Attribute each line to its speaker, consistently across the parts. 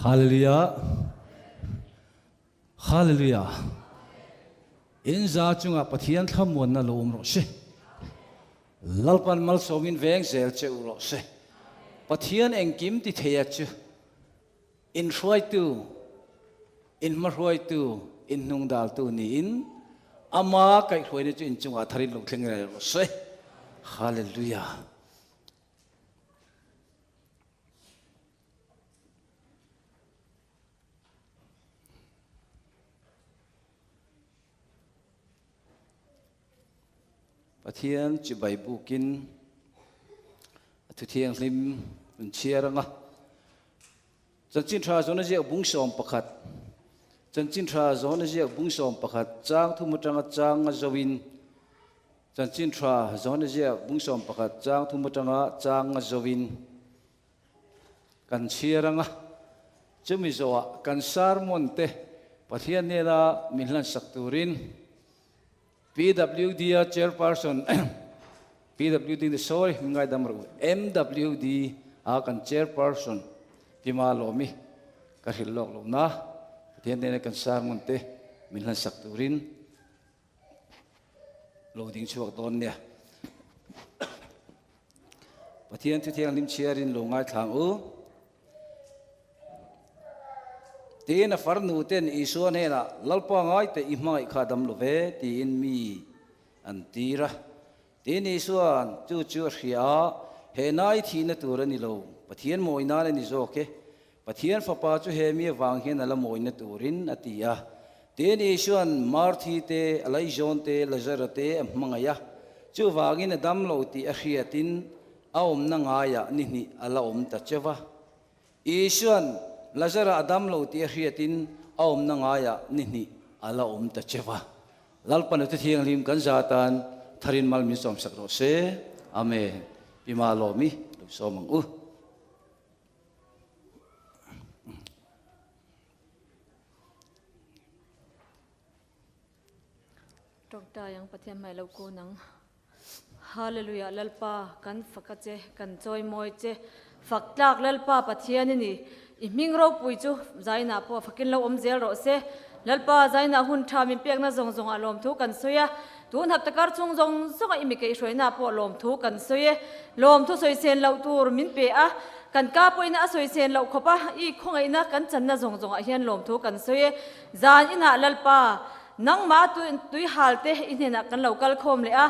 Speaker 1: Hallelujah. Hallelujah. In za chunga Pathian thlamuanna lo awm rawh se. Lalpan malsawmin veng zel che u rawh se. Pathian engkim ti theia chu in hruaitu, in hmahruaitu, in hnungdaltu niin ama kaihhruaina chu in chungah tharin lo thleng reng rawh se. Hallelujah. Pathian chibai bukin a thu thianghlim an chhiar anga. Chanchin tha zawn a ziak bung 11. Chanchin tha zawn a ziak bung 11 chang thum atanga chang a zoin Chanchin tha zawn a ziak bung 11 chang thum atanga chang a zoin kan chhiar anga. Chumi zawhah kan sermon te Pathian nena min hlansak turin PWD a chairperson PWD ni sorry min ngaidam rawh u MWD a kan chairperson Pima Lawmi ka hrilh lawk lo na Pathian nena kan sermon te min hlansak turin lo ding chhuak dawn nia. Pathian thu thianghlim chhiarin lo ngaithlang u. Tiin a farnu ten Isua hnenah, Lalpa ngai teh i hmangaih kha dam lo ve, tiin mi an tir a. Tiin Isua'n chu chu a hria a, He nai thihna tur a ni lo, Pathian mawi nan a ni zawk e. Pathian Fapa chu he mi avang hian a la mawina turin a ti a. Tin, Isua'n Marthi te, Alaizawn te, Lazara te a hmangaih a. Chuvangin a dam lo tih a hriatin a awmna ngaiah ni hnih a la awm ta cheu va. Isua'n Lazara a dam lo tih a hriatin a awmna ngaiah ni hnih a la awm ta cheu va. Lalpa Nute Thianghlim kan za atan tharin mal min sawmsak rawh se. Amen. Pi Malawmi lo sawm ang u.
Speaker 2: Tawngtai ang Pathian hmai lo kun ang. Hallelujah Lalpa kan fak a che kan chawi mawi che fak tlak Lalpa Pathian i ni i hming ropui chu zainah pawh fakin lo awm zel rawh se Lalpa zainah hun tha min pekna zawng zawng ah lawmthu kan sawi a tun hapta kar chhung zawng zawng a i mi keihhruaina pawh lawmthu kan sawi e lawmthu sawi sen loh tur min pe a kan ka pawhin a sawi sen loh khawp a i khawngaihna kan channa zawng zawng ah hian lawmthu kan sawi e zan inah Lalpa nangmah tui hal te i hnenah kan lo kal khawm leh a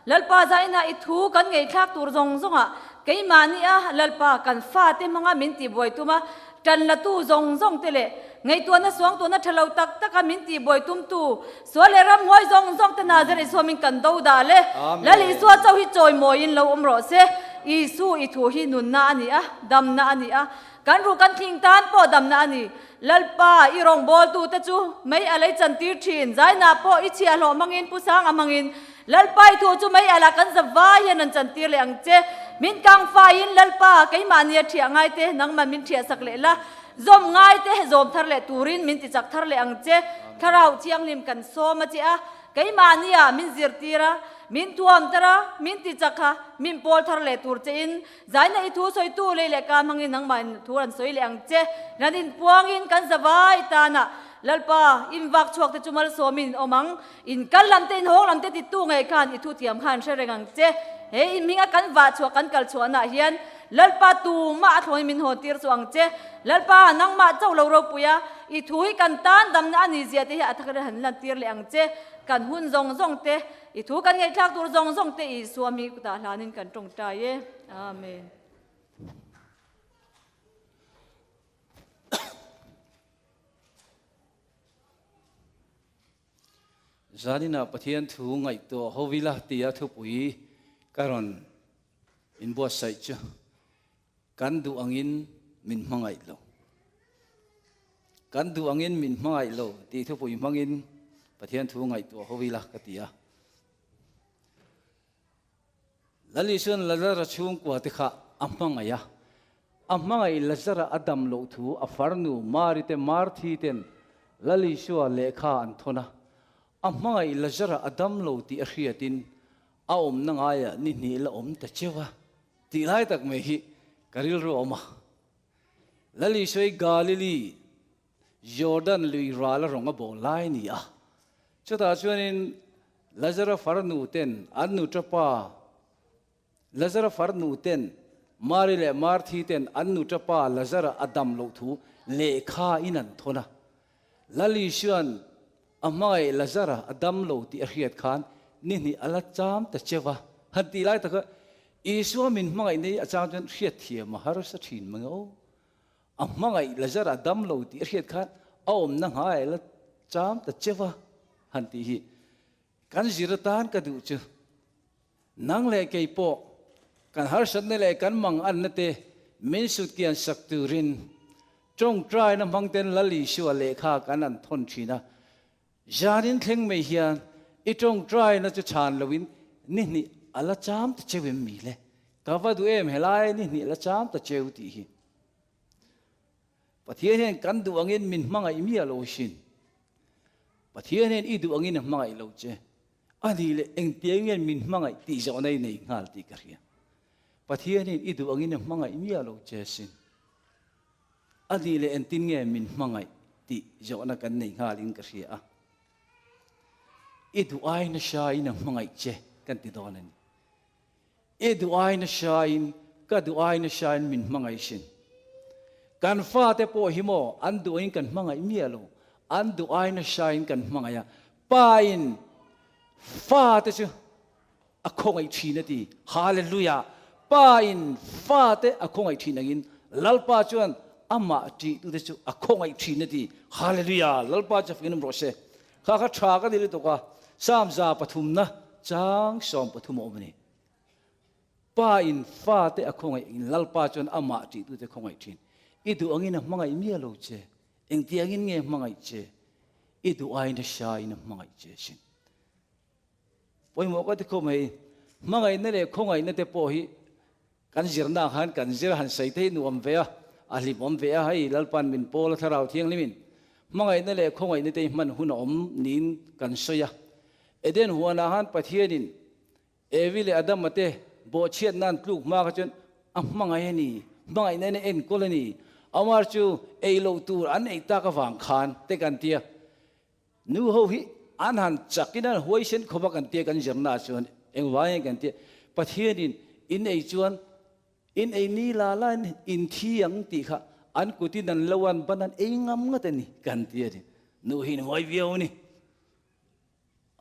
Speaker 2: Lalpa zan inah i thu kan ngeihthlak tur zawng zawng ah keimahni a Lalpa kan fa te hmanga min tihbuai tum a Ṭan latu zawng zawng te leh ngaihtuahna suangtuahna ṭha lo tak taka min tihbuai tumtu sual leh ramhuai zawng zawng te Nazareth Isuamin kan do dah le. Lal Isua chauh hi chawimawiin lo awm rawh se. Isu i thu hi nunna a ni a, damna a ni a, kan ruh kan thing tan pawh damna a ni. Lalpa, i rawngbawltute chu mei a lei chantir ṭhin, zainah pawh i chhiahhlawh hmangin Pu Sanga hmangin Lalpa i thu chu mei alah kan za vai hian an chantir leh ang che. Min kang faiin Lalpa, keimahni a ṭhiah ngai te, nangman min ṭhiah sak leh la. Zawm ngai te, zawm thar leh turin min tichak thar leh ang che. Thlarau Thianghlim kan sawm a che a, keimahni ah min zirtir a, min thuam tar a, min tichak a, min pawl thar leh tur che in, zaina i thu sawitu lei leh ka hmangin nangmah thu an sawi leh ang che. Ran inpuangin kan za vai tanah Lalpa, in vak chhuak te chu malsawmin in awm ang. In kal lam te, in hawng lam te titu ngei khan i thuthiam khan hre reng ang che. He in hminga kan vah chhuah, kan kal chhuahnaah hian Lalpa tumah a thlawin min hawn tir chu ang che. Lalpa, nangmah chauh lo ropui a, i thu hi kan tan damna a ni zia te hi a thak han lan tir leh ang che. Kan hun zawng zawng te, i thu kan ngaihthlak tur zawng zawng te Isua mi kutah hlanin kan tawngtai e. Amen.
Speaker 1: Zaninah Pathian thu ngaihtuah ho ila tia thupui ka rawn inbuatsaih chu kan duh angin min hmangaih lo. Kan duh angin min hmangaih lo tih thupui hmangin Pathian thu ngaihtuah ho ila ka ti a. Lal Isuan Lazara chhungkua te kha a hmangaih a, a hmangaih Lazara a dam loh thu a farnu Mari te Marthi ten Lal Isua lehkha an thawn a, a hmangaih Lazara a dam lo tih a hriatin a awmna ngaiah ni hnih la awm ta cheu a tih lai tak mai hi ka rilru a awm a. Lalisui Galili, Jordan lui ral a rawng a bawl lai a ni a. Chutah chuanin Lazara farnu ten an nu tapa, Lazara farnu ten Mari leh Marthi ten an nu tapa Lazara a dam loh thu lehkha in an thawn a. Lalisuan a hmangaih Lazara a dam lo tih a hriat khan ni hnih a la cham ta cheu a. Han tih lai taka Isua min hmangaih nei a chang chuan hriatthiam a harsa thin mang e aw. A hmangaih Lazara a dam lo tih a hriat khan a awmna nghai la cham ta cheu a han tih hi kan zir atan ka duh chu. Nang leh kei pawh kan harsatna leh kan manganna te min sutkian sak turin tawngtaina hmang ten Lal Isua lehkha kan an thawn thin a. Zanin thleng mai hian i tawngtaina chu chhan loin ni hnih a la cham ta cheu em mi le? Ka va duh em helai ni hnih a la cham ta cheu tih hi. Pathian hian kan duh angin min hmangaih miah lo sin. Pathian hian i duh angin a hmangaih lo che. A nih leh engtiang nge min hmangaih tih zawhna i nei nghal tih ka hria. Pathian hian i duh angin a hmangaih miah lo che sin. A nih leh engtin nge min hmangaih tih zawhna kan nei nghalin ka hria a. I duh ai nasa in a hmangaih che kan ti dawn a ni. I duh ai nasa in, ka duh ai nasa in min hmangaih sin. Kan fate pawh hi maw an duh in kan hmangaih miah lo, an duh ai nasa in kan hmangaih a. Pa in fate chu a khawngaih thin a ti. Hallelujah! Pa in fate a khawngaih thin angin Lalpa chuan amah ṭihtute chu a khawngaih thin a ti. Hallelujah! Lalpa chu fingin awm rawh se. Kha kha tha ka ni lutuk a, Psalm 300 chang 30 a awm a ni. Pa in fate a khawngaih in Lalpa chuan amah ṭihtute khawngaih thin. I duh angin a hmangaih miah lo che. Engtiangin nge hmangaih che? I duh aiin a hria in a hmangaih che sin. Pawimawh ka ti khawp mai. Hmangaihna leh khawngaihna te pawh hi kan zirna khan kan zir han sawi te hi nuam ve a, a hlimawm ve a, hei Lalpan min pawl a thlarau thianghlimin hmangaihna leh khawngaihna te hi hman hun a awm niin kan sawi a. Eden huanah khan Pathianin Evi leh Adama te bawhchhiat nan tluk hma kha chuan a hmangaih a ni, hmangaihna in a enkawl a ni. Amar chu ei loh tur an ei tak avang khan te kan ti a. Nu ho hi an han chak in an huaisen khawp a kan tia kan zirna ah chuan engvangin kan tia Pathianin in ei chuan in ei ni la la in in thi ang tih kha an kut in an lo an ban an ei ngam ngat a ni kan ti a ni. Nu hi in huai viau a ni.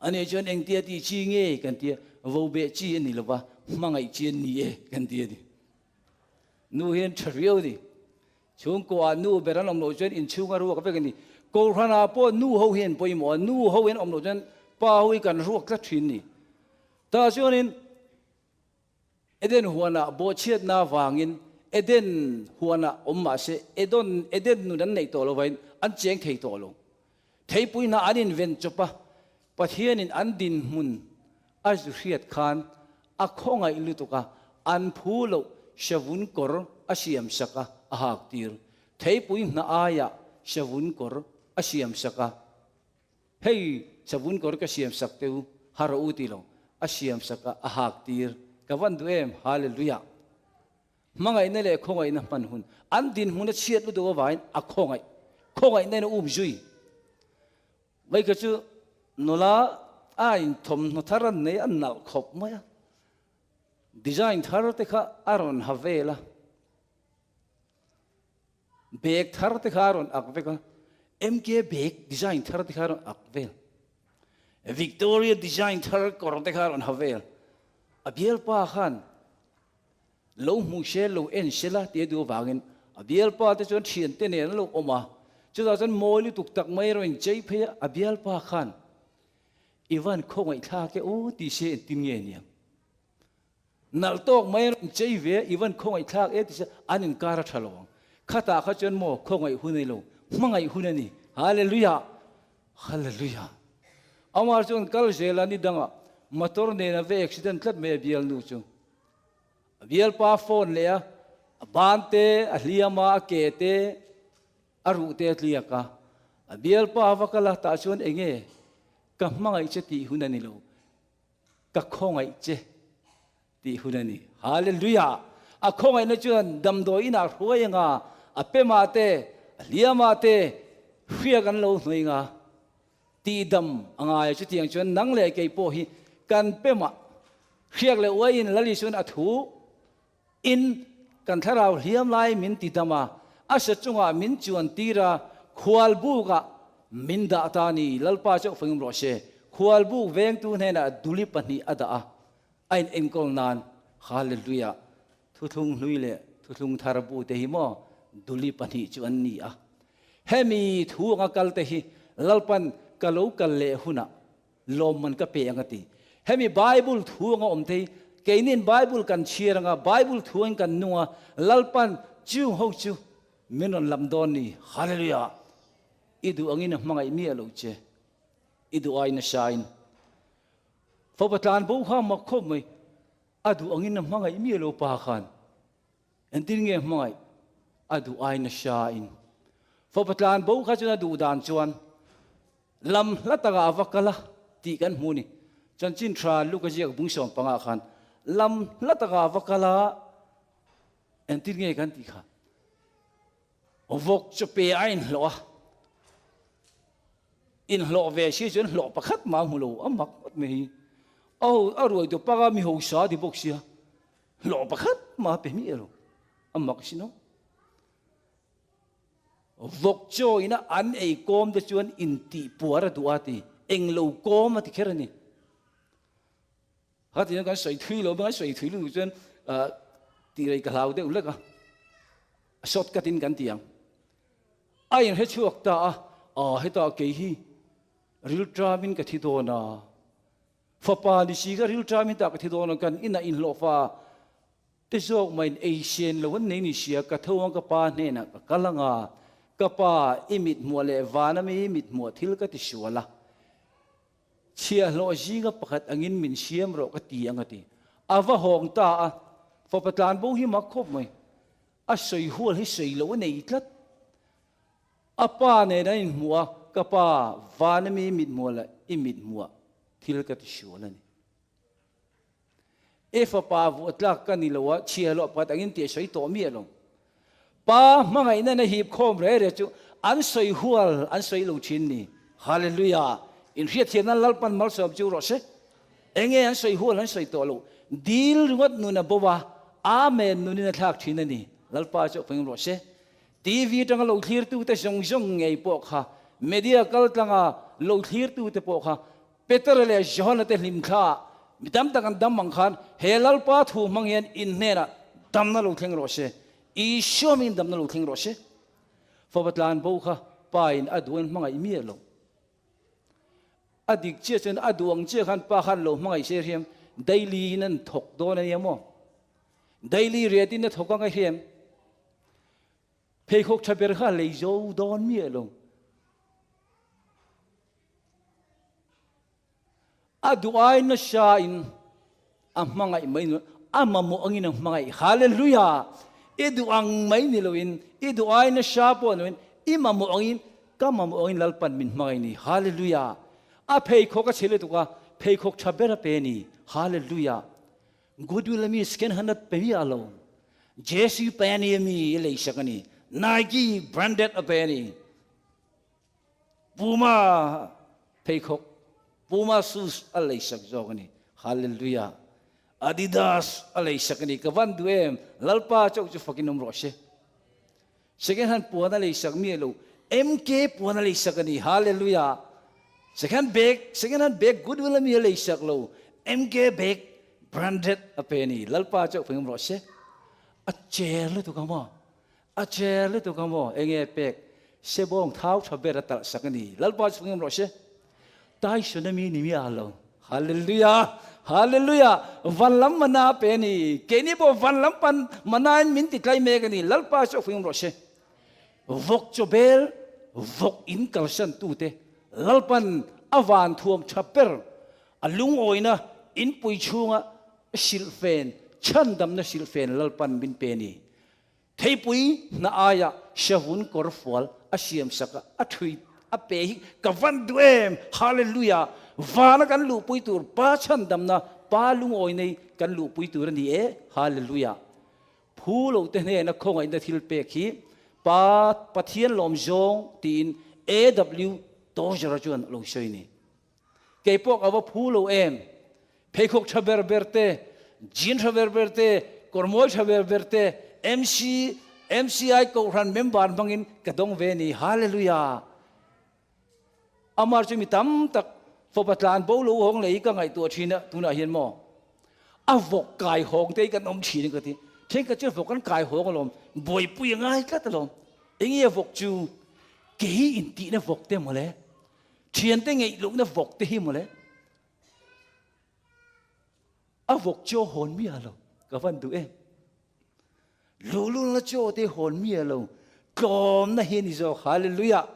Speaker 1: Ani chuan engtia tih chi nge kan tia vo beh chi a ni lova hmangaih chi an ni e kan ti a ni. Nu hi an tha riau a ni. Chhungkua nu ber an awm loh chuan inchhung a ruak vek a ni. Kohhranah pawh nu ho hi an pawimawh a, nu ho hi an awm loh chuan pa ho hi kan ruak tlat thin a ni. Tah chuanin Eden huanah bawhchhiatna avangin Eden huanah awm mah se Edon Eden nun an neih tawh lovain an cheng thei tawh lo. Theipui hna an inven chawp a, Pathianin an dinhmun a zu hriat khan a khawngaih lutuk a, an phu loh savun kawr a siam sak a, a hak tir. Theipui hna aiah savun kawr a siam sak a, Hei savun kawr ka siam sak teu, ha rawh u ti lo, a siam sak a, a hak tir. Ka van duh em? Hallelujah! Hmangaihna leh khawngaihna hman hun an dinhmun a chhiat lutuk avangin a khawngaih, khawngaihna in a um zui. Mai kha chu nula a inthawmhnaw thar an nei a nalh khawp mai a, design thar te kha a rawn ha vel a, bag thar te kha a rawn ak vek a, MK bag design thar te kha a rawn ak vel, Victoria design thar kawr te kha a rawn ha vel, a bialpa khan Lo hmu se, lo en se la tih a duh avangin a bialpa te chuan thiante nen an lo awm a, chutah chuan mawi lutuk tak mai erawh in chei phei a, a bialpa khan i van khawngaihthlak e aw tih se engtin nge niang? Nalh tawk mai erawh in chei ve a, i van khawngaihthlak e tih se an inkar a tha lo ang. Khatah kha chuan maw khawngaih hun a ni lo, hmangaih hun a ni. Hallelujah! Hallelujah! Amah chuan kal zel a, nidangah motor nen a ve accident tlat mai a bialnu chu. A bialpa phone leh a, a ban te, a hliam a, a ke te, a ruh te a tliak a. A bialpa a va kal a, tah chuan eng nge ka hmangaih che tih hun a ni lo, ka khawngaih che tih hun a ni. Hallelujah! A khawngaihna chuan damdawi inah hruai anga A pemah te, a hliamah te hriak an lo hnawih nga. Tihdam a ngai a, chutiang chuan nang leh kei pawh hi kan pemah hriak leh uaiin Lal Isuan a thu in kan thlarau hliam lai min tidam a, a sa chungah min chuan tir a, khual bukah min dah ta a ni. Lalpa chauh fengim rawh se. Khual buk vengtu hnenah duli pahnih a dah a, a in enkawl nan Hallelujah Thuthlung hlui leh thuthlung thar bu te hi maw duli pahnih chu an ni a. Hemi thu anga kal te hi Lalpan ka lo kal leh hunah lawmman ka pe ang a ti. Hemi Bible thu anga awm te hi keinin Bible kan chhiar anga Bible thu angin kan nung a, Lalpan chung ho chu min rawn lam dawn ni. Hallelujah! I duh angin a hmangaih miah lo che. I duh ai nasain. Fapa tlan bo kha mak khawp mai. A duh angin a hmangaih miah lo pa khan engtin nge hmangaih a duh ai nasa in fapa tlan bo kha chuan a duh dan chuan lam hla takah a va kal a tih kan hmu ni. Chanchin tha Luka ziak bung sawm pangah khan lam hla takah a va kal a engtin nge kan tih kha vawk chu pe a inhlawh a, inhlawh ve si chuan hlawh pakhat mah a hmu lo, a mak ngawt mai hi. A ho a ruai tu paka mi hosa ti bawk sia, hlawh pakhat mah a pe miah lo, a mak si no. Vawk chaw ina an ei kawm te chuan intih puar a duh a ti, englo kawm a ti kher a ni. Kha kan sawi thui lo, kan sawi thui lutuk chuan tih rei ka hlau deuh lek a, short cut in kan ti ang. A inhre chhuak ta a, aw hetah kei hi rilṭamin ka thi dawn a, fapa ni si kha rilṭamin tah ka thi dawn a, kan inah inhlawhfa te zawk maiin ei sen lo an nei ni sia, ka tho ang ka pa hnenah ka kal ang a, ka pa i mithmuah leh vana mi mithmuah thil ka ti sual a, Chhiahhlawh zinga pakhat angin min siam rawh ka ti ang a ti. A va hawng ta a, fapa tlan bo hi mak khawp mai. A sawi hual hi sawi loh a nei tlat. A pa nen an inhmuh a, Ka pa, vana mi mithmuah leh i mithmuah thil ka ti sual a ni. I fapa vuah tlak ka ni lo a, chhiahhlawh pakhat angin tih a sawi tawh miah lo. Pa hmangaihna na hip khawm re re chu an sawi hual an sawi lo thin ni. Hallelujah! In hriatthiamna Lalpan malsawm chu rawh se. Enge an sawi hual an sawi tawh lo. Dil ringawt nun a bo a, Amen nunin a thlak thin a ni. Lalpa chu fing rawh se. TV atanga lo thlirtute zawng zawng ngei pawh kha, media kaltlanga lo thlirtute pawh kha, Petera leh Johana te hlimthla ah mi tam tak an dam ang khan he Lalpa thu hmang hian in hnenah damna lo thleng rawh se, Isua hmingin damna lo thleng rawh se. Fapa tlan bo kha pa in a duh in hmangaih miah lo. A dik chiah chuan a duh ang chiah khan pa khan lo hmangaih se hriam daily in an thawk dawn a nia maw? Daily riat in a thawk ang a hriam. Pheikhawk tha ber kha a lei zo dawn miah lo. A duh ai nasa in a hmangaih mai ni a mamawh angin a hmangaih. Hallelujah! I duh ang mai ni loin, i duh ai nasa pawh ni loin, i mamawh angin, ka mamawh angin Lalpan min hmangaih ni. Hallelujah! A pheikhawk a chhe lutuk a, pheikhawk tha ber a pe ni. Hallelujah! Goodwill ami scan hanat pe miah lo. JC Penney ami i leisak a ni. Nike branded a pe a ni. Puma pheikhawk, Puma shoes a leisak zawk a ni. Hallelujah. Adidas a leisak a ni. Ka van duh em? Lalpa chauh chu fakin awm rawh se. Second hand puan a leisak miah lo. MK puan a leisak a ni. Hallelujah. Second bag, second hand bag Goodwill ami a leisak lo. MK bag branded a pe a ni. Lalpa chauh fakin awm rawh se. A cher lutuk a maw? A cher lutuk a maw? Enge pek? Sebawng thau tha ber a talh sak a ni. Lalpa chu ngam rawh se. Tyson a mi ni miah lo. Hallelujah! Hallelujah! Van lam mana a pe a ni. Keini pawh van lam pan manain min ti tlai mek a ni. Lalpa chu ngam rawh se. Vawk chaw bel, vawk in kalsan tute Lalpan a van thuam tha ber a lungawina inpui chhunga silhfen, chhandamna silhfen Lalpan min pe a ni. Theipui hna aia savun kawr fual a siam sak a, a thui a pe hi ka van duh em! Hallelujah! Vana kan luhpui tur Pa chhandamna, Pa lungawi nei kan luhpui tur a ni e. Hallelujah! Phu lo te hnena khawngaihna thil pek hi Pa Pathian lawm zawng tiin AW Tozer-a chuan a lo sawi ni. Kei pawh ka va phu lo em? Pheikhawk tha ber ber te, jean tha ber ber te, kawr mawi tha ber ber te, MC, MCI Kohhran member hmangin ka dawng ve ni. Hallelujah! Amar chu mi tam tak fapa tlan bo lo hawng lei ka ngaihtuah thin a, tunah hian maw a vawk kai hawng te hi kan awm thin ka ti. Thenkhat chuan vawk an kai hawng alawm, buaipui a ngai tlat alawm. Enge a vawk chu? Kei intihna vawk te mawle, thiante ngeih lohna vawk te hi mawle. A vawk chaw hawn miah lo, ka van duh em. Luhlulna chaw te hawn miah lo, tlawmna hi a ni zawk. Hallelujah!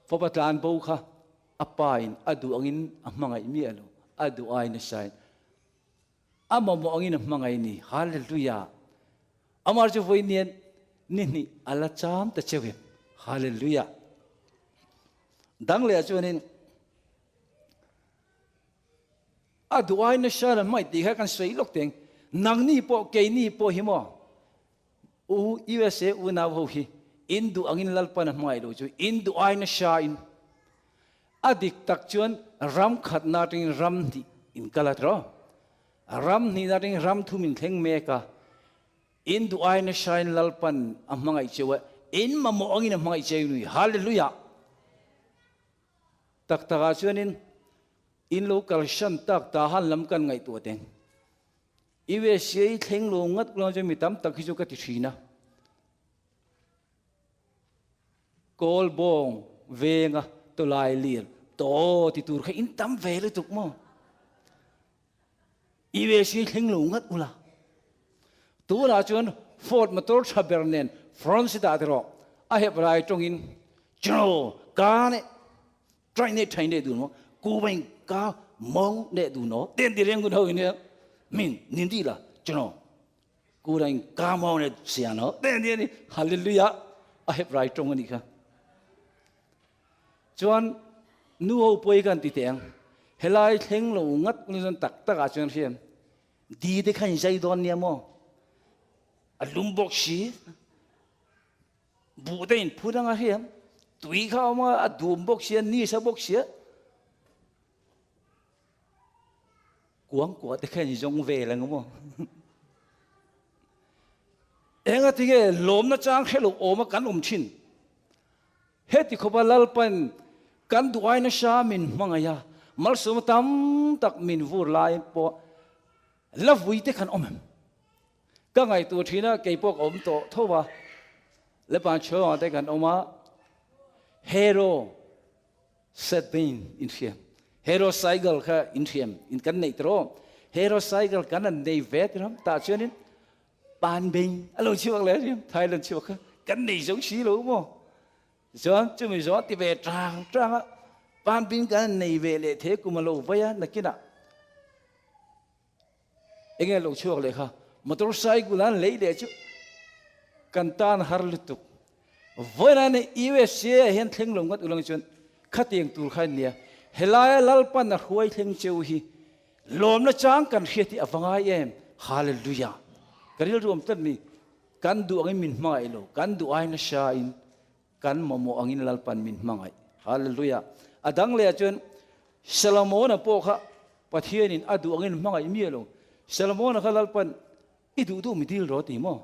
Speaker 1: Fapa tlan bo kha a pa in a duh angin a hmangaih miah lo, a duh ai nasa in a mamawh angin a hmangaih ni. Hallelujah! Amar chu vawi nian ni hnih a la cham ta cheu em. Hallelujah! Dang leh ah chuanin A duh ai nasa lam hmangaih tih kha kan sawi lawk teng. Nangni pawh keini pawh hi maw U USA unau ho hi in duh angin Lalpan a hmangaih lo chu in duh ai nasa in a dik tak chuan ram khatna atangin ram hnih in kal a tiraw? Ram hnihna atangin ram thum in thleng mek a, in duh ai nasa in Lalpan a hmangaih cheu a, in mamawh angin a hmangaih cheu ni. Hallelujah! Tak takah chuanin in lo kalsan tak ta han lam kan ngaihtuah teng. USA thleng lo ngat lo chu mi tam tak hi chu ka ti thin a. Kawl bawng venga tawlai lir taw ti tur kha in tam ve lutuk maw. USA thleng lo ngat ula. Tunah chuan Ford motor tha ber nen front seat ah te rawh a hep rai tawngin chno ka ne try ne thai ne du no ku bain ka mong ne du no ten ti reng gun ho in min nin di la chno ku rain ka mong ne sia no ten ti ni hallelujah a hep rai tawng ani kha Chuan nu ho pawi kan ti teh ang, helai thleng lo ngat ni chuan tak tak ah chuan hriam di te kha in zai dawn nia maw, a lum bawk si, buh te in phut anga hriam, tui kha a awm a, a dum bawk sia, ni sa bawk sia, kuang kuah te kha in zawng vel ang maw. Enga tinge lawmna chang hre lo awm a kan awm thin. Heti khawpa Lalpan kan duh ai nasa min hmangaih a, malsawmna tam tak min vur lai pawh la vui te khan awm em? Ka ngaihtuah thin a, kei pawh ka awm tawh tho a, Lepan chhawngah te kan awm a, Hero Setbain in hriam, Hero Cycle kha in hriam in kan neih tiraw? Hero Cycle kan an nei ve tiram tah chuanin Pan bing a lo chhuak leh riam Thailand chhuak kha kan nei zo si lo maw chuan chumi zawng ti ve tang tang a pan bing kan nei ve leh the kum a lo vai a nakinah enge lo chhuak leh kha motorcycle an lei leh chu kan tan har lutuk vawiin a USA hian thleng lo ngat ulang chuan khatiang tur kha nia helaia Lalpan a hruai thleng cheu hi Lawmna chang kan hriat hi a va ngai em? Hallelujah! Ka rilru awm tlat mi, kan duh angin min hmangaih lo, kan duh ai nasa in kan mamawh angin Lalpan min hmangaih. Hallelujah! A dang leh ah chuan Solomona pawh kha Pathianin a duh angin hmangaih miah lo. Solomona kha Lalpan i duh duh mi dil rawh ti maw?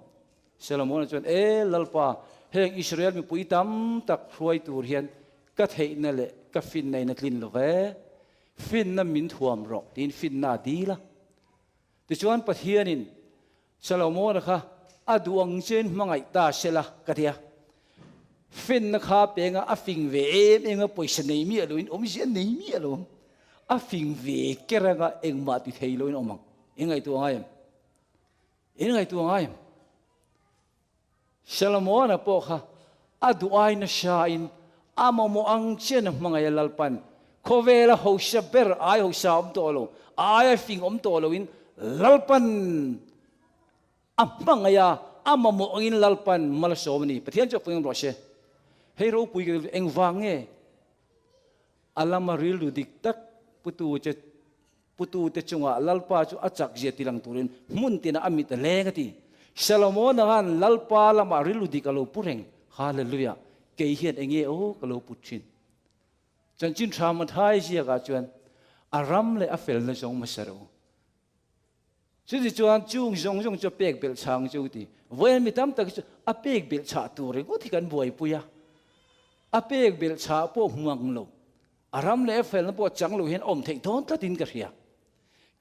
Speaker 1: Solomona chuan, E Lalpa, heng Israel mipui tam tak hruai tur hian ka theihna leh ka finna in a tlin lo ve. Finna min thuam rawh tiin finna a dil a. Tichuan Pathianin Solomona kha a duh ang chiain hmangaih ta sela ka ti a. Finna kha penga a fing ve em em a, pawisa nei miah loin awmzia nei miah lo ang. A fing ve ker anga engmah ti thei loin awm ang. I ngaihtuah ngai em? I ngaihtuah ngai em? Solomona pawh kha a duh ai nasa in a mamawh ang chian a hmangaih a Lalpan khawvela hausa ber ai hausa awm tawh lo, aia fing awm tawh lo in Lalpan a hmangaih a, a mamawh angin Lalpan malsawm a ni. Pathian chu a pawimawh rawh se. Hei ropui ka ti engvang nge a lama rilru dik tak putu che Putute chungah Lalpa chu a chakzia tilang turin hmun tinah a mit a leng a ti. Solomon-a khan Lalpa lamah rilru dik a lo pu reng. Hallelujah! Kei hian enge aw ka lo put thin. Chanchin tha Mathai ziakah chuan a ram leh a felna zawng hmasa ro. Chutichuan chung zawng zawng chu a pek belh chhang chu ti. Vawiin mi tam tak hi chu a pek belh chhah tur ringawt hi kan buaipui a. A pek belh chhah pawh hmu ang lo. A ram leh a felna pawh chang lo hian awm theih dawn tlatin ka hria.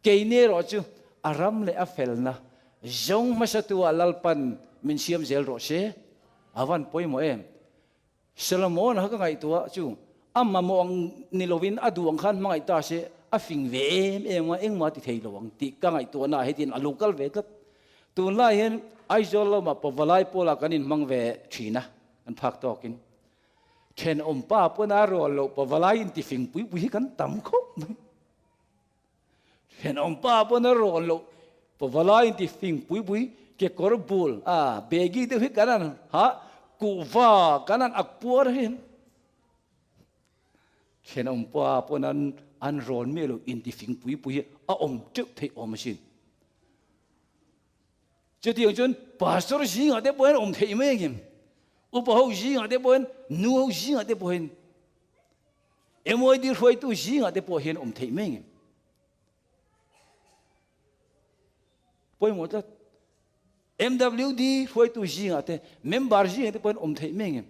Speaker 1: Keini erawh chu a ram leh a felna zawng hmasatu ah Lalpan min siam zel rawh se. A van pawimawh em? Solomon kha ka ngaihtuah chu a mamawh ang ni lovin a duh ang khan hmangaih ta se a fing ve em em a, engmah ti thei lo ang tih ka ngaihtuahna ah hetiang a lo kal ve tlat. Tunlai hian Aizawl lamah Pavalai pawlah kan inhmang ve thin a, kan phak tawkin. Thenawm pa pawn a rual loh Pavalai inti fing pui pui hi kan tam khawp mai. Thenawm pa pawn a rual loh Pavalai inti fing pui pui kekawr bul a baggy deuh hi kan han ha kuhva kan han ak puar hian thenawm pa pawn an an rawn miah loh inti fing pui pui hi a awm teuh theih awm asin. Chutiang chuan pastor zingah te pawhin awm theih mai angem? Upa ho zingah te pawhin, nu ho zingah te pawhin, MYD hruaitu zingah te pawh hian awm theih mai angem? Pawimawh tlat. MWD hruaitu zingah te, member zingah te pawhin awm theih mai angem?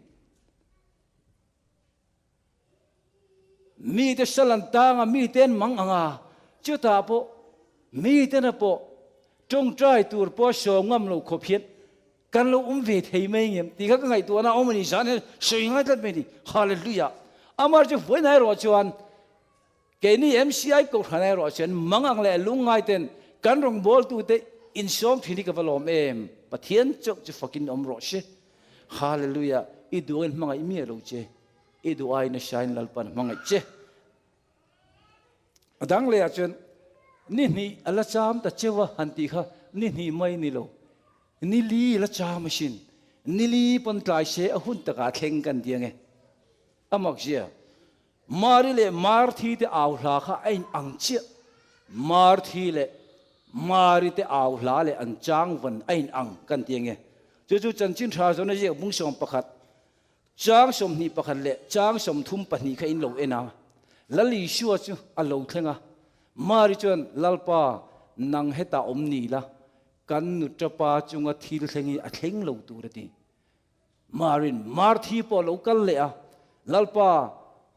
Speaker 1: Mite sal an tang a, mite an mang ang a, chutah pawh mitena pawh tawngtai tur pawh sawm ngam lo khawp hian kan lo awm ve thei mai ngem tih kha ka ngaihtuahna a awm a ni zan hian sawi ngai tlat mai a ni. Hallelujah! Amah chu vawiin erawh chuan keini MCI Kohhran erawh chuan mang ang leh lungngai ten kan rawngbawltute insawm thin hi ka va lawm em! Pathian chauh chu fakin awm rawh se. Hallelujah! I duangin hmangaih miah lo che. I duh aiin a hriain Lalpan hmangaih che. A dang lehah chuan ni hnih a la cham ta cheu a han tih kha ni hnih mai ni lo, ni li la cham asin. Ni li pawn tlai se a hun takah a thleng kan ti ange. A mak zia. Mari leh Marthi te au hla kha a in ang chiah. Marthi leh Mari te au hla leh an chang van a in ang kan ti ange. Chu chu chanchin tha zawna ziak bung 11. Chang 21 leh chang 32 kha in lo en a. Lal Isua chu a lo thleng a. Mari chuan, Lalpa, nang hetah awm ni la, kan nuṭapa chunga thil thleng hi a thleng lo tur a ti. Marin Marthi pawh a lo kal leh a, Lalpa,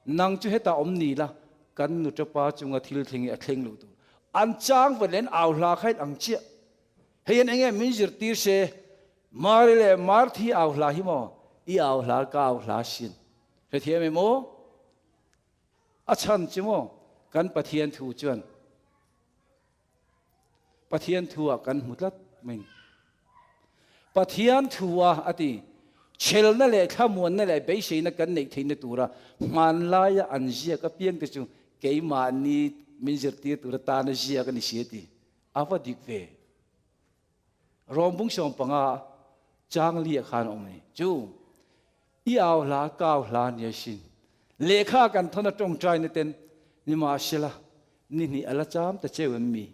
Speaker 1: nang chu hetah awm ni la, kan nuṭapa chunga thil thleng hi a thleng lo tur. An chang ve leh an au hla kha in ang chiah. Hei hian enge min zirtir se? Mari leh Marthi au hla hi maw? I au hla ka au hla sin. Hrethiam em aw? A chhan chu maw kan Pathian thu chuan Pathian thu ah kan hmu tlat mai. Pathian thu a a ti chhelna leh thlamuanna leh beiseina kan neih theihna tura hmanlaia an ziak apiang te chu keimahni min zirtir tura tana ziak a ni si a ti. A va dik ve. Rom bung 15 chang li ah khan a awm a ni. Chu i au hla ka au hla nia sin. Lehkha kan thawn a tawngtai na ten nimahsela ni hnih a la cham ta cheu em mi?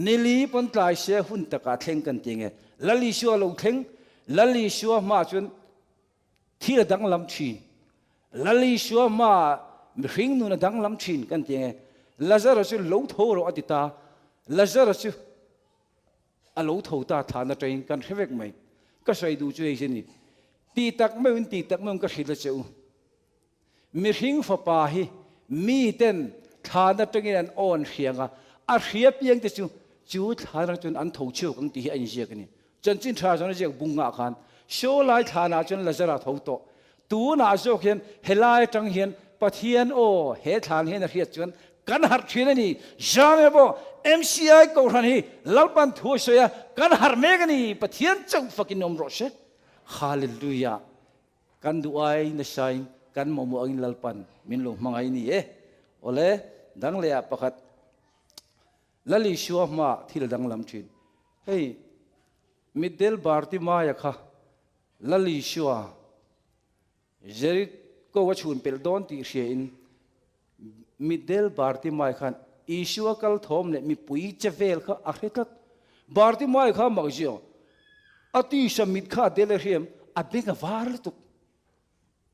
Speaker 1: Ni li pawn tlai se hun takah thleng kan ti nge? Lal Isua lo thleng, Lal Isua hmaah chuan thil a danglam thin. Lal Isua hmaah mihring nun a danglam thin kan ti nge? Lazarus chu lo tho rawh a ti ta. Lazarus chu A lo tho ta thlan atangin kan hre vek mai. Ka sawi duh chu hei hi a ni. Ti tak meuhin ti tak meuhin ka hrilh a che u. Mihring fapa hi miten thlan atangin an awn hriang a, a hria piang te chu chu thlan atang chuan an tho chhuak ang tih hi a inziak a ni. Chanchin tha chuan a ziak bung ngah khan Saw lai thlanah chuan Lazara tho tawh. Tunah zawk hian helai atang hian Pathian aw he thlan hian a hriat chuan kan harh thin a ni. Zan emaw MCI Kohhran hi Lalpan thu a sawi a, kan harh mek a ni. Pathian chauh fakin awm rawh se. Hallelujah. Kan duh ai nasain kan mamawh angin Lalpan min lo hmangaih ni e. Awle, dang leh ah pakhat Lal Isua hmaah thil a danglam thin. Hei Mitdel Bartimaia kha Lal Isua Jeriko a chhun pelh dawn tih hriain Mitdel Bartimai khan Isua kal thawm leh mipui che vel kha a hre tlat. Bartimai kha mak zio. A tisa mit kha a del a hriam, a beng a var lutuk.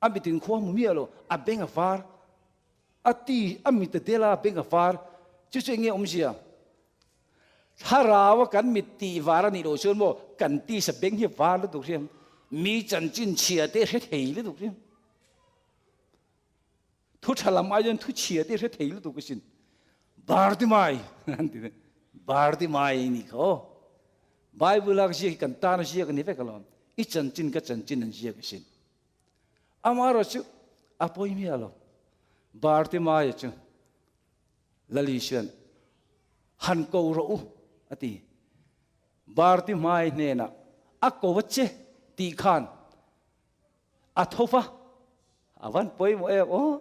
Speaker 1: A mit in khua hmu miah lo, a beng a var. A ti, a mit a del a, a beng a var. Chu chu enge awmzia? Thlarau a kan mit tih var a nih loh chuan maw kan tisa beng hi a var lutuk hriam. Mi chanchin chhia te hre thei lutuk hriam. Thu tha lam ai chuan thu chhia te hre thei lutuk asin. Bartimai an ti Bartimai ni kha aw. Bible a ziak hi kan tan a ziak a ni vek alawm. I chanchin ka chanchin an ziak asin. Amaherawh chu a pawi miah lo. Bartimai chu Lali chuan han ko rawh u a ti. Bartimai hnenah a ko a che tih khan a tho va, a van pawimawh em aw.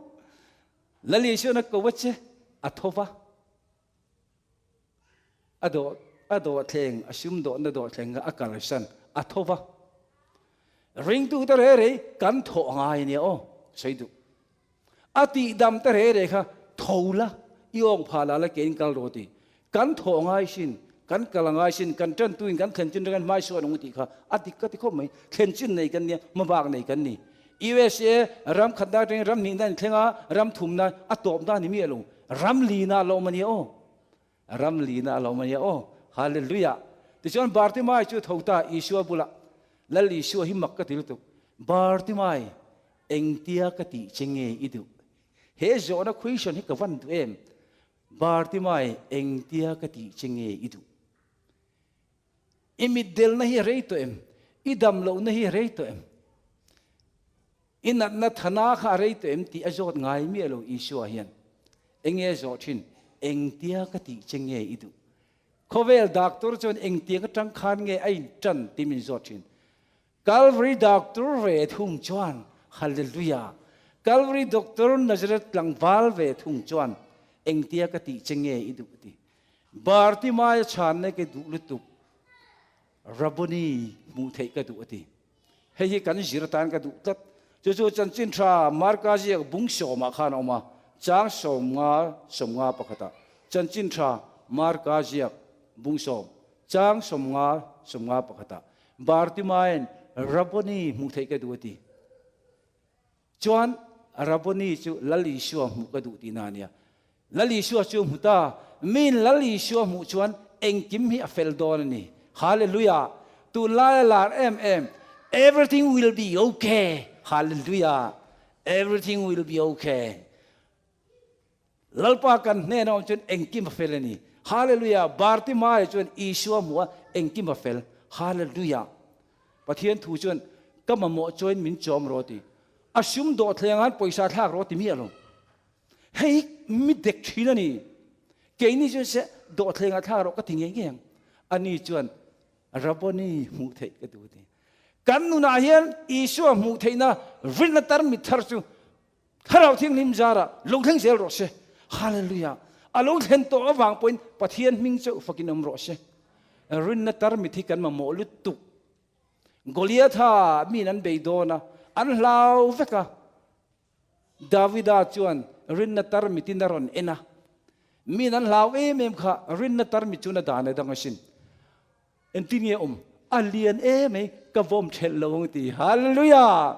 Speaker 1: Lali chuan a ko a che, a tho va. A dawh a dawhthleng a sum dawhna dawhthleng a kalsan a tho va. Ringtu te re rei kan thawh ngai ania aw, sawi duh. A tihdam te re re kha tho la, i awng phah la la kein kal rawh ti. Kan thawh ngai sin, kan kal ngai sin, kan tantuin kan thlen chin reng hmai suan ang tih kha a dik ka ti khawp mai. Thlen chin nei kan nia, hmabak nei kan ni. USA ram khatna atangin ram hnihna in thleng a, ram thumna a tawpna a ni miah lo. Ram lina a lo awm a nia aw. Ram lina a lo awm a nia aw. Hallelujah. Tichuan Bartimai chu tho ta Isua bulah, Lal Isua hi mak ka ti lutuk. Bartimai, engtia ka tih che nge i duh? He zawhna question hi ka van duh em? Bartimai, engtia ka tih che nge i duh? I mitdelna hi a rei tawh em? I dam lohna hi a rei tawh em? I natna thana kha a rei tawh em tih a zawt ngai miah lo Isua hian. Enge a zawh thin? Engtia ka tih che nge i duh? Khawvel doctor chuan engtiang atang khan nge a intan tih min zawt thin. Calvary doctor ve thung chuan Hallelujah! Calvary doctor Nazareth tlangval ve thung chuan engtia ka tih che nge i duh ti. Bartimaia chhanna ka duh lutuk Rabboni hmuh theih ka duh a ti. Hei hi kan zir atan ka duh tlat. Chu chu chanchin tha Marka ziak bung sawmah khan a awm a, chang 90 50 pakhatah. Chanchin tha Marka ziak bung sawm, chang 90 50 pakhatah Bartimae'n Rabboni hmuh theih ka duh a ti. Chuan Rabboni chu Lal Isua hmuh ka duh tihna a nia. Lal Isua chu hmu ta, miin Lal Isua hmuh chuan engkim hi a fel dawn a ni. Hallelujah! Tunlaia lar em em, Everything will be okay! Hallelujah! Everything will be okay! Lalpa kan hnena awm chuan engkim a fel a ni. Hallelujah! Bartimaia chuan Isua hmuh a, engkim a fel. Hallelujah! Pathian thu chuan ka mamawh chuan min chawm rawh ti. A sum dawh thleng han pawisa thlak rawh ti miah lo. Hei mi dek thin a ni. Keini chuan se dawh thleng a thlak rawh ka ti ngei ngei ang. Ani chuan Rabboni hmuh theih ka duh ti. Kan nunah hian Isua hmuh theihna rinna tarmit thar chu Thlarau Thianghlim zarah lo thleng zel rawh se. Hallelujah! A lo thlen tawh avang pawhin Pathian hming chauh fakin awm rawh se. Rinna tarmit hi kan mamawh lutuk. Goliatha miin an bei dawn a, an hlau vek a. Davida chuan rinna tarmitin a rawn en a. Miin an hlau em em kha rinna tarmit chuan a dan a dang asin. Engtin nge awm? A lian em mai ka vawm thelh lo ang ti. Hallelujah!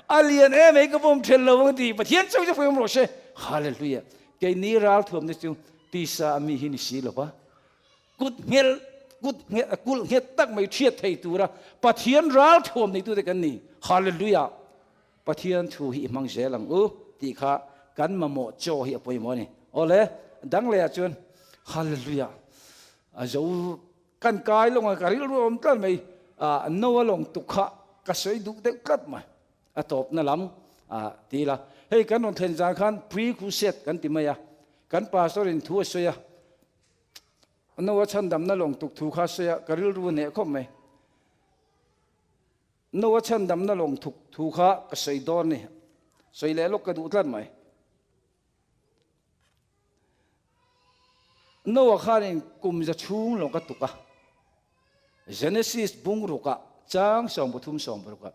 Speaker 1: A lian em mai ka vawm thelh lo ang ti. Pathian chauh chu fawi awm rawh se. Hallelujah! Keini ralthuamna chu tisa a mi hi ni si lo va, kut nghelh, kut nghelh, kulh nghet tak mai thiat thei tura Pathian ralthuam neitute kan ni. Hallelujah! Pathian thu hi i hmang zel ang u tih kha kan mamawh chaw hi a pawimawh a ni. Awle, dang lehah chuan Hallelujah! A zo Kan kai lawng a ka rilru awm tlat mai a no a lawng tuk kha ka sawi duh deuh tlat mai a tawpna lam a ti ila hei kan rawn thlen zan khan pre crusade kan ti mai a kan pastor in thu a sawi a no a chhandamna lawng tuk thu kha sawi a ka rilru a hneh khawp mai no a chhandamna lawng tuk thu kha ka sawi dawn ni sawi leh lawk ka duh tlat mai. Noah khanin kum za chhung lawng ka tuk a, Genesis bung rukah chang 33 60 ah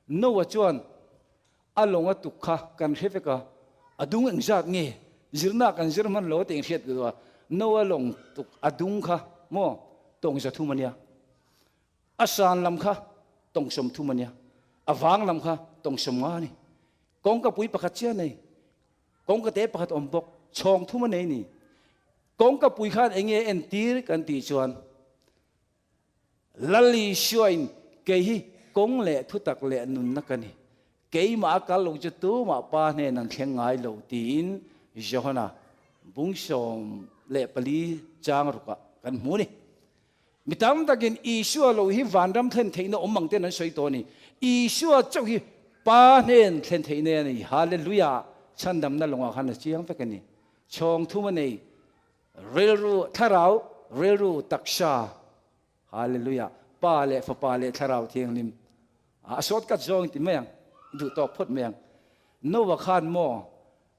Speaker 1: Noah chuan a lawng a tuk kha kan hre vek a, a dung engzat nge zirna kan zir hman lo tih hriat duh a, Noah lawng tuk a dung kha maw tawng 300 a nia. A san lam kha tawng 30 a nia, a vang lam kha tawng 50 a ni. Kawngka pui pakhat chiah a nei, kawngka te pakhat awm bawk, chhawng thum a nei ni. Kawngka pui khan eng nge entir kan tih chuan Lal Isuain kei hi kawng leh thutak leh nunna ka ni, keimah a kal lo chu tumah Pa hnen an thleng ngai lo tiin Johana bung 14 chang rukah kan hmu a ni. Mi tam takin Isua lo hi vanram thlen theihna awm ang ten an sawi tawh a ni. Isua chauh hi Pa hnen thlen theihna a ni. Hallelujah! Chhandamna lawngah khan a chiang vek a ni. Chhawng thum a nei. Rilru, thlarau, rilru, taksa. Hallelujah! Pa leh Fapa leh Thlarau Thianghlim. A shortcut zawng ti mai ang. Duh tawk phawt mai ang. Noah khan maw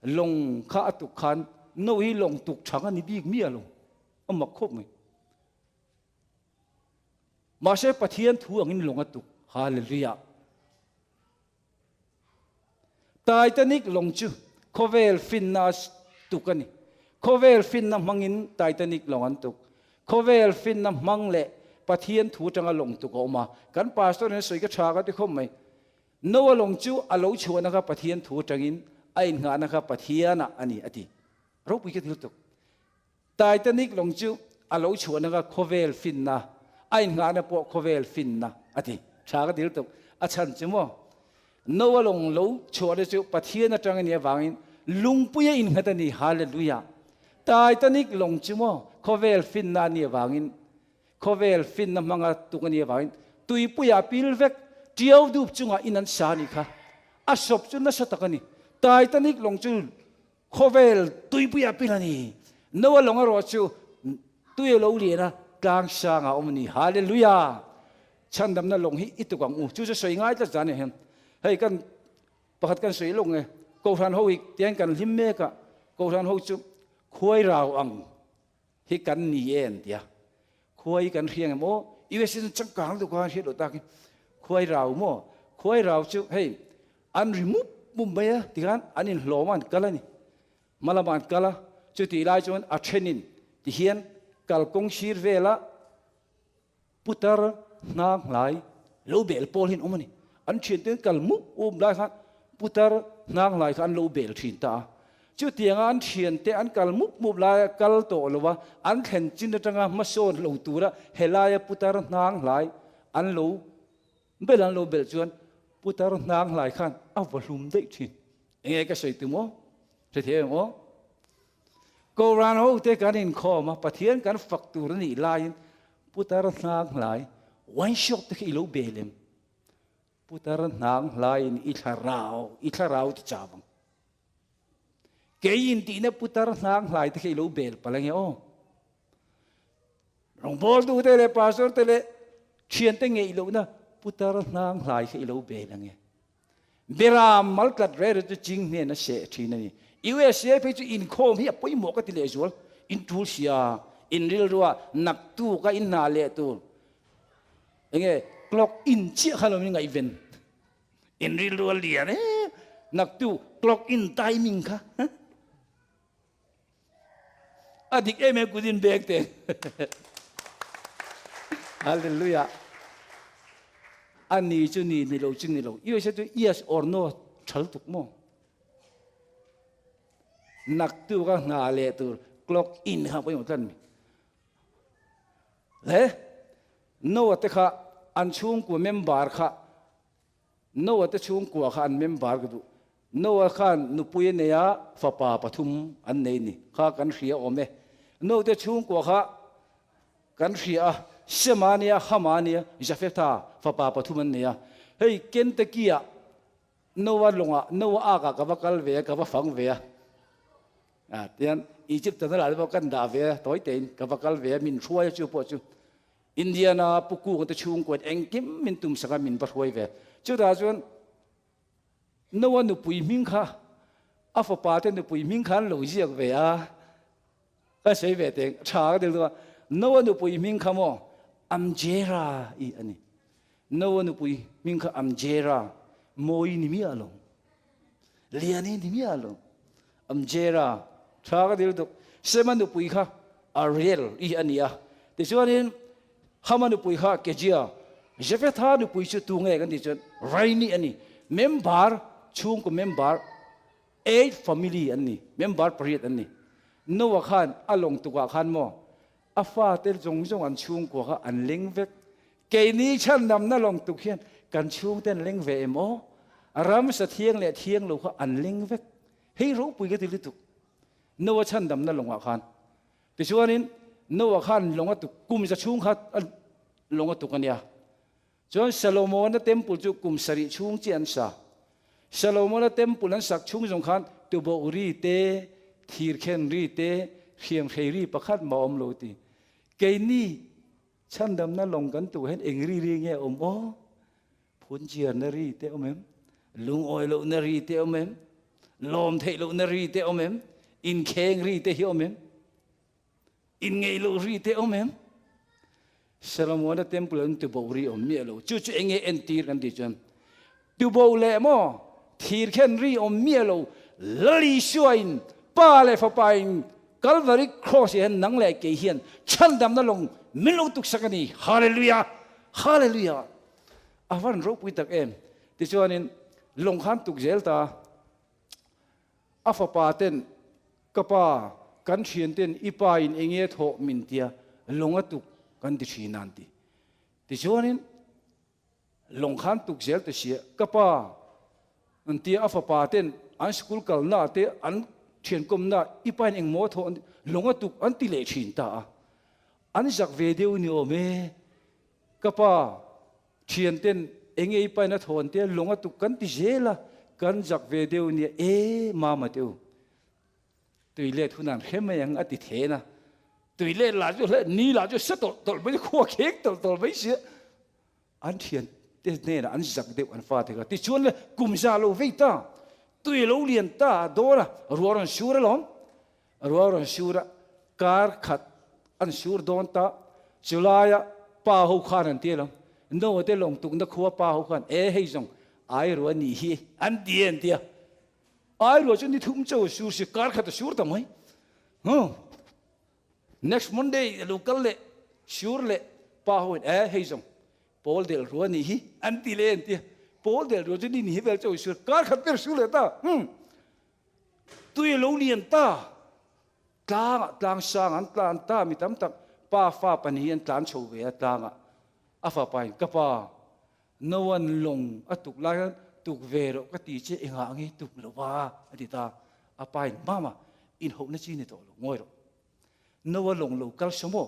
Speaker 1: lawng kha a tuk khan Noah hi lawng tuk thang a ni bik miah lo. A mak khawp mai. Mahse Pathian thu angin lawng a tuk. Hallelujah. Titanic lawng chu khawvel finna tuk a ni. Khawvel finna hmangin Titanic lawng an tuk. Khawvel finna hmang leh Pathian thu atanga lawng tuk a awm a. Kan pastor in a sawi ka tha ka ti khawp mai. Noah lawng chu a lo chhuahna kha Pathian thu atangin a innghahna kha Pathianah a ni a ti. Ropui ka ti lutuk. Titanic lawng chu a lo chhuahna kha khawvel finna, a innghahna pawh khawvel finna a ti. Tha ka ti lutuk. A chhan chu maw? Noah lawng lo chhuahna chu Pathian atang a nih avangin lungpui a innghat a ni. Hallelujah! Titanic lawng chu maw khawvel finna a nih avangin, khawvel finna hmanga tuk a nih avangin tuipuiah pil vek tiau dup chungah in an sa a nih kha. A sawp chu nasa tak a ni. Titanic lawng chu Khawvel tuipui a pil a ni. Noah lawng erawh chu tui a lo lian a, tlang sang ah a awm a ni. Hallelujah! Chhandamna lawng hi i tuk ang u. Chu chu sawi ngai tlat zan e hian. Hei kan pakhat kan sawi lawk nge, Kohhran ho hi tiang kan hlim mek a, Kohhran ho chu khuai rau ang hi kan ni e an ti a. Khuai kan hria ngem aw? USA chuan changkang lutuk khan hriat loh tak hi. Khuai rau maw? Khuai rau chu hei an ri mup mup mai a tikhan an inhlawm a an kal a ni. Hma lamah an kal a, chutih lai chuan a thenin tihian kalkawng sir vela putar hnang hlai lo bel pawl hi an awm a ni. An thiante an kal mup mup lai khan putar hnang hlai kha an lo bel thin ta a. Chutianga an thiante an kal mup mup laia kal tawh lo a, an thlen chin atanga hmasawn lo tura helaia putar hnang hlai an lo bel an lo belh chuan putar hnang hlai khan a va hlum daih thin. Enge ka sawi tum aw? Hre thei ang aw? Koran ho te kan inkhawm a, Pathian kan fak tur a nih laiin putar hnang hlai wine shop te kha i lo bel em? Putar hnang hlaiin i thlarau, i thlarau ti chau ang. Kei in tihna putar hnang hlai te kha i lo bel palh ange aw. Rawngbawltu te leh pastor te leh thian te ngeih lohna putar hnang hlai kha i lo bel ange. Beram mal tlat re re chu ching hnen a seh thin a ni. USA phei chu inkhawm hi a pawimawh ka ti lehzual. In tul sia, in rilrua naktuk a in hna leh tur. Enge clock in chiah kha lo min ngaihven. In rilru a lian e naktu clock in timing kha. A dik em em kut in bek te. Hallelujah. A ni chu ni ni lo chu ni lo. USA chu yes or no thal tuk mo. Naktu ka hna leh tur clock in kha pawimawh tlat mi. Le Noah te kha an chhungkua member kha Noah te chhungkua kha an member ka duh. Noah khan nupui a nei a, fapa pathum an nei ni kha kan hria awm e. Noah te chhungkua kha kan hria a, Sema nia, Hama nia, Jafetha fapa pathum an nei a. Hei Kentucky-ah Noah lawngah, Noah Ark-ah ka va kal ve a, ka va fang ve a. A tian Egypt tana lah te pawh kan dah ve a, tawi tein ka va kal ve a, min hruai a chu pawh chu Indiana pu kung te chhungkuan engkim min tum sak a, min va hruai ve. Chutah chuan Noah nupui hming kha a fapa te nupui hming kha an lo ziak ve a, ka sawi ve teng tha ka ti lutuk a, Noah nupui hming kha maw Amjera i a ni. Noah nupui hming kha Amjera, mawi ni miah lo. Liani ni miah lo. Amjera, tha ka ti lutuk. Sema nupui kha Ariel i a ni a. Tichuanin Hama nupui kha Kezia. Jefetha nupui chu tu nge kan tih chuan Raini a ni. Member chhungkaw member eight family an ni, member pariat an ni. Noah khan a lawng tukah khan maw a fate zawng zawng an chhungkua kha an leng vek. Keini chhandamna lawng tuk hian kan chhungte an leng ve em aw? Ramsa thiang leh thiang lo kha an leng vek. Hei ropui ka ti lutuk. Noah chhandamna lawngah khan. Tichuanin Noah khan lawng a tuk kum za chhung kha lawng a tuk a nia. Chuan Salomona temple chu kum sarih chhung chiah an sa. Salomona temple an sak chhung zawng khan tuboh ri te, thirkhen ri te, hriamhrei ri pakhat mah a awm lo ti. Keini chhandamna lawng kan tuh hian eng ri ri nge a awm aw? Phunchiarna ri te awm em? Lungawi lohna ri te awm em? Lawm theih lohna ri te awm em? Inkheng ri te hi awm em? Inngeih loh ri te awm em? Solomona temple an tubo ri awm miah lo. Chu chu enge entir kan tih chuan tubo leh maw thir khen ri awm miah lo. Lal Isua in Pa leh Fapa in Calvary cross hian nang leh kei hian chhandamna lawng min lo tuksak a ni. Hallelujah! Hallelujah! A van ropui tak em! Tichuanin lawng khan tuk zel ta. A fapa ten, Ka pa, kan thian ten i pa in enge thawh min tia lawng a tuk kan ti thin a an ti. Tichuanin lawng khan tuk zel ta sia, Ka pa, an tia a fapa ten an school kalna te an thiankawmna i pa in engmaw thawh an ti, lawng a tuk an ti leh thin ta a. An zak ve deuh ni awm e. Ka pa, Thianten eng ei pain a thawn te lawng a tuk kan ti zel a, kan zak ve deuh nia e mama te u. Tui let hun an hre mai ang a ti then a. Tui let lah chu hle ni lah chu sa tawlh tawlh mai khua khek tawlh tawlh mai sia. An thian te hnenah an zak deuh an fa te kha. Tichuan le kum za lo vei ta, tui a lo lian ta dawn a, ruah rawn sur alawm. Ruah rawn sur a, kar khat an sur dawn ta, chulaia pa ho khan an ti alawm, Noah te lawng tukna khua pa ho khan, e hei zawng ai ruah nih hi an ti e an ti a, ai ruah chu ni thum chauh a sur si, kar khat a sur ta mai. Huh. Next Monday a lo kal leh, sur leh, pa ho in, e hei zawng Pawl del rua nih hi an ti leh an ti a, pawl del rua chu ni ni hi vel chauh a sur, kar khat ber sur leh ta. Hmm. Tui a lo lian ta, tlangah tlang sang an tlan ta, mi tam tak pa fa pahnih an tlan chho ve a tlangah a fapa in ka pa Noah lawng a tuk lai khan tuk ve rawh ka ti che engah nge tuk lo va a ti ta, a pa in mama inhohna chi ni tawh lo ngawi rawh Noah lawng lo kal saw maw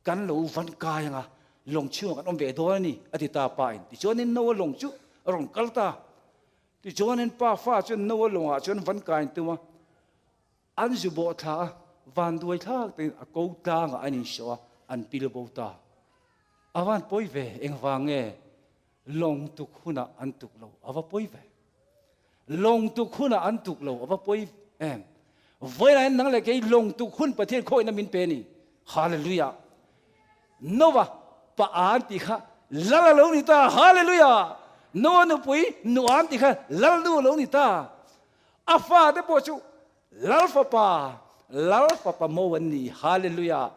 Speaker 1: kan lo van kai anga lawng chhungah kan awm ve dawn a ni a ti ta pa in tichuanin Noah lawng chu a rawn kal ta. Tichuanin pa fa chuan Noa lawngah chuan van kain tum a, an zu bawh thla a, vanduai thlak takin a ko tlangah an insawh a, an pil bo ta. A van pawi ve, engvang nge lawng tuk hunah an tuk lo, a va pawi ve. Lawng tuk hunah an tuk lo, a va pawi em. Vawiinah hian nang leh kei lawng tuk hun Pathian khawihna min pe a ni. Hallelujah! Noah pa an tih kha lal a lo ni ta, Hallelujah! Noah nupui nu an tih kha lal nu a lo ni ta. A fate pawh chu lal fapa, lal fapa mo an ni, Hallelujah!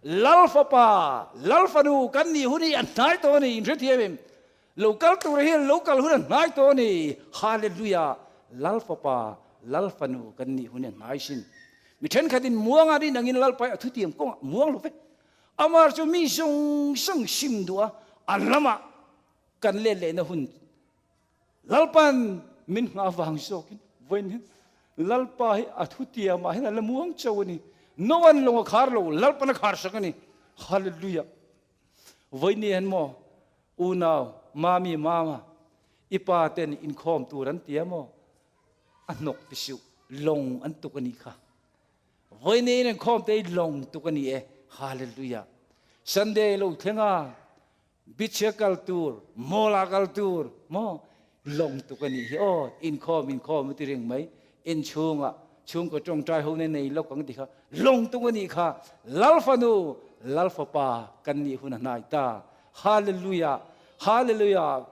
Speaker 1: Lal fapa, lal fanu kan nih hun hi a hnai tawh a ni, inhrethiam em? Lo kal tura hian lo kal hun a hnai tawh a ni, Hallelujah! Lal fapa, lal fanu kan nih hun hi a hnai sin. Mi thenkhatin muanga rin angin Lalpa hi a thutiam kawngah muang lo ve. Amar chu mi zawng zawng sim duh a, a lamah kan let lehna hun Lalpa'n min nghah vang zawkin vawiin hian Lalpa hi a thutiamah hian a la muang chauh a ni. Noa'n lawng a khar lo, Lalpa'n a khar sak a ni. Hallelujah! Vawiin ni hian maw unau, mami, mama, i pa ten inkhawm tur an ti a maw? A hnawk ti suh, lawng an tuk a nih kha. Vawiin in inkhawm te hi lawng tuk a ni e. Hallelujah. Sunday lo thleng a, bichia kal tur, mall ah kal tur, maw lawng tuk a nih hi aw. Inkhawm inkhawm ti ring mai. Inchhungah chhungkaw tawngtai ho ne nei lawk ang ti kha lawng tuk a nih kha. Lal fanu, Lal fapa kan nih hun a hnai ta. Hallelujah. Hallelujah.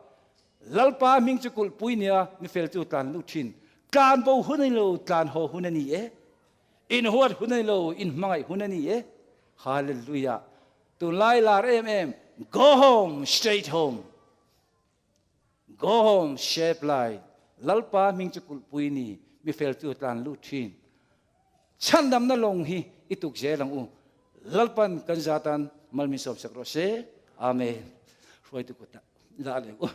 Speaker 1: Lalpa hming chu kulhpui nia mi fel chu tlan lut thin. Tlan bo hun a ni lo, tlan haw hun a ni e. In huat hun a ni lo, in hmangaih hun a ni e. Hallelujah. Tunlai lar em em, go home, straight home. Go home shape lai Lalpa hming chu kulhpui ni mi fel chu tlan lut thin. Chhandamna lawng hi i tuk zel ang u. Lalpan kan zatan mal min sawm sak rawh se. Amen. Hruaitu kutah dah leh u.